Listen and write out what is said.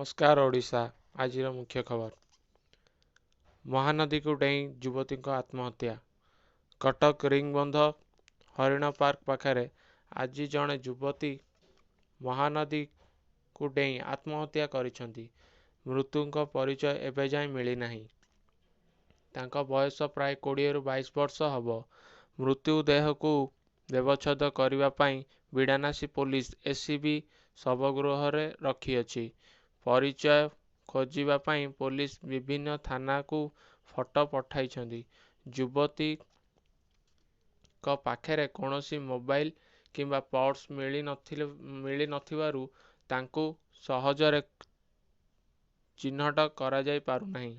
ନମସ୍କାର ଓଡ଼ିଶା, ଆଜିର ମୁଖ୍ୟ ଖବର। ମହାନଦୀକୁ ଡେଇଁ ଯୁବତୀଙ୍କ ଆତ୍ମହତ୍ୟା। କଟକ ରିଙ୍ଗବନ୍ଧ ହରିଣ ପାର୍କ ପାଖରେ ଆଜି ଜଣେ ଯୁବତୀ ମହାନଦୀକୁ ଡେଇଁ ଆତ୍ମହତ୍ୟା କରିଛନ୍ତି। ମୃତକଙ୍କ ପରିଚୟ ଏବେ ଯାଏଁ ମିଳିନାହିଁ। ତାଙ୍କ ବୟସ ପ୍ରାୟ 20ରୁ 22 ବର୍ଷ ହେବ। ମୃତଦେହକୁ ବ୍ୟବଚ୍ଛେଦ କରିବା ପାଇଁ ବିଡ଼ାନାସୀ ପୋଲିସ ଏସ୍‌ସିବି ଶବଗୃହରେ ରଖିଛି। ପରିଚୟ ଖୋଜିବା ପାଇଁ ପୋଲିସ ବିଭିନ୍ନ ଥାନାକୁ ଫଟୋ ପଠାଇଛି। ଯୁବତୀଙ୍କ ପାଖରେ କୌଣସି ମୋବାଇଲ କିମ୍ବା ପର୍ସ ମିଳି ନଥିବାରୁ ତାଙ୍କୁ ସହଜରେ ଚିହ୍ନଟ କରାଯାଇପାରୁନାହିଁ।